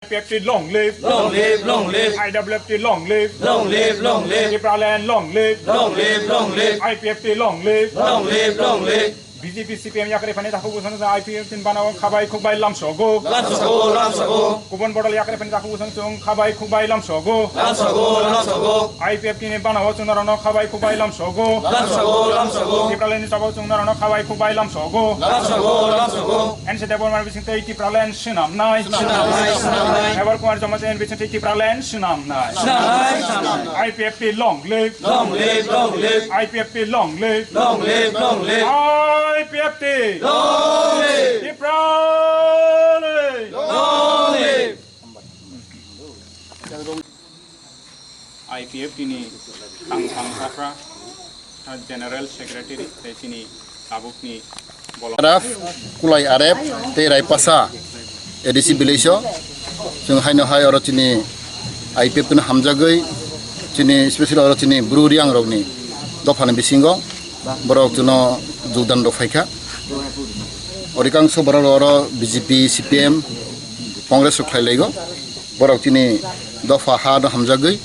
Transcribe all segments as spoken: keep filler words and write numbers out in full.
I P F T long live. Long live, long live. I W F T long live. Long live, long live. Tipraland long live. Long live, long live. I P F T long live. Long live, long live. B J P C P M yakarwi phaini takhuk bwsano I P F T ni bana o khabai khukbai lamsogo. Lamsogo, lamsogo. Kubun bodol yakarwi phaini takhuk bwsano chwng khabai khukbai lamsogo. Lamsogo, lamsogo. I P F T ni bana o chwng norokno khabai khukbai lamsogo. Lamsogo, lamsogo. Tipraland ni sabo chwng norokno khabai khukbai lamsogo. Lamsogo, lamsogo. N C Debbarma bising tei Tipraland swnamnai. Swnamnai, swnamnai. Mevar Kumar Jamatia bising tei Tipraland swnamnai. Swnamnai, swnamnai. I P F T long live. Long live, long live. I P F T long live. Long live, long live. I P F T. Long live. Tipraland. Long live. I P F T ni thang thang chakra, General Secretary, tei chini tabukni bolong. R F, Kulai R F, tei Raipasa A D C village o chwng haino hai oro chini I P F T no hamjagwi chini special oro chini Bru Riang rokni dophani bisingo borok chwngno jogdan rok phaikha. Odikangso borok oro B J P, C P M, Congress rok khlai laigo. Borok chini dopha ha no hamjagwi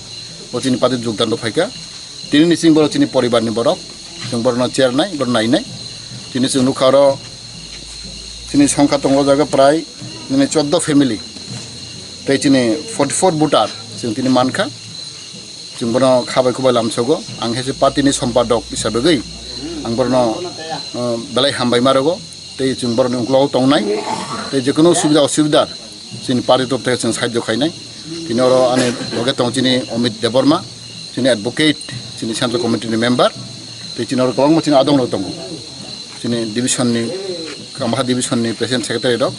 bo chini party jogdan rok phaikha. Tini ni sing borok chini poribar ni borok, chwng borokno chernai, borok nainai. Tini chwng nukha oro chini songkha tongo o jaga prai nini choddo family. Tei chini forty four voter chwng tini mankha. Chwng bono khabai khwbai lamsogo. Ang hai se party ni sompadok hisabegwi ang bono, uh, belai hambai ma rogo. Tei chwng borokni uklogo tongnai. Tei jekono subida osubida chini party torop theke chwng sahajyo khainai. Tini oro ani loge tongo chini Amit Debbarma, chini advocate, chini central committee ni member. Tei chini oro kwbangma chini adong rok tongo. Chini division ni, Kambaha division ni president secretary rok.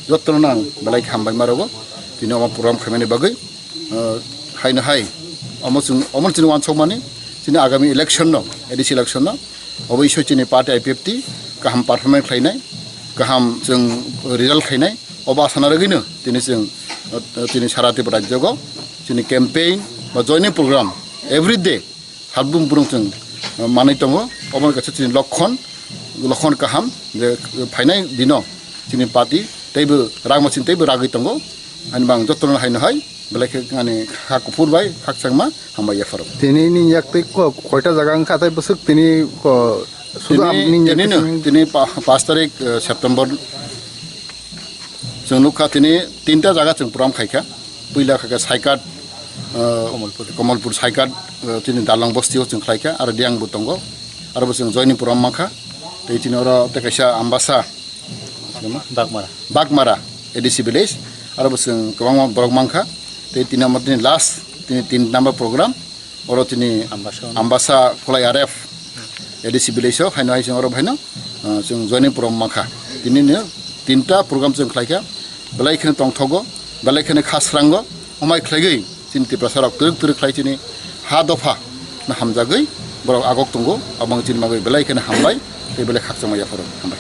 Jotono ang belai khe hambai ma rogo. Tini omo program khaimani bagwi. Uh, haino hai, omo chwng, omo chini wansokmani, chini agami election no, A D C election no, obo iso chini party I P F T kaham performance khlainai, kaham chwng result khainai, obo asana rwgwino tini chwng, uh, chini sara Tripura rajyogo chini campaign ba joining program every day Halbum burung chwng, uh, manwi tongo. Obo kaisa chini lokhon, lokhon kaham je phainai dino chini party teibo ragma chini teibo ragwi tongo. Ani bang jotono haino hai belai khe ani kha kuphur bai khakchangma hambai yapharo. Tini ni yak tei ko-, koita jaga wngkha tei bwswk tini ko-, sudu Tini, am-, ni yak tini no, tini tini pa-, pash tarik, uh, September. Chwng nukha tini tinta jaga chwng program khaikha. Puila khaikha Saikat, uh, Kamalpur. Kamalpur Saikat, uh, tini Dalong bosti o chwng khlaikha, aro Diang bo tongo, aro bo chwng joining program mankha. Tei tini oro tei kaisa Ambasa, Bagmara. Bagmara A D C village, aro bo chwng kwbangma borok mankha. Tei tini omo tini last, tini tin number program. Oro chini Ambasa. Ambasa Khulai R F A D C village o haino hai chwng oro baino, ah, chwng joining program mankha. Tini no tinta program chwng khlaikha, belai kheno tongthogo, belai kheno kha srango, omai khlaigwi chini Tiprasa rok twrwk twrwk khlai chini ha dopha no hamjagwi borok agok tongo, abang chini bagwi belai kheno hambai tei belai khakchangma yapharo hambai.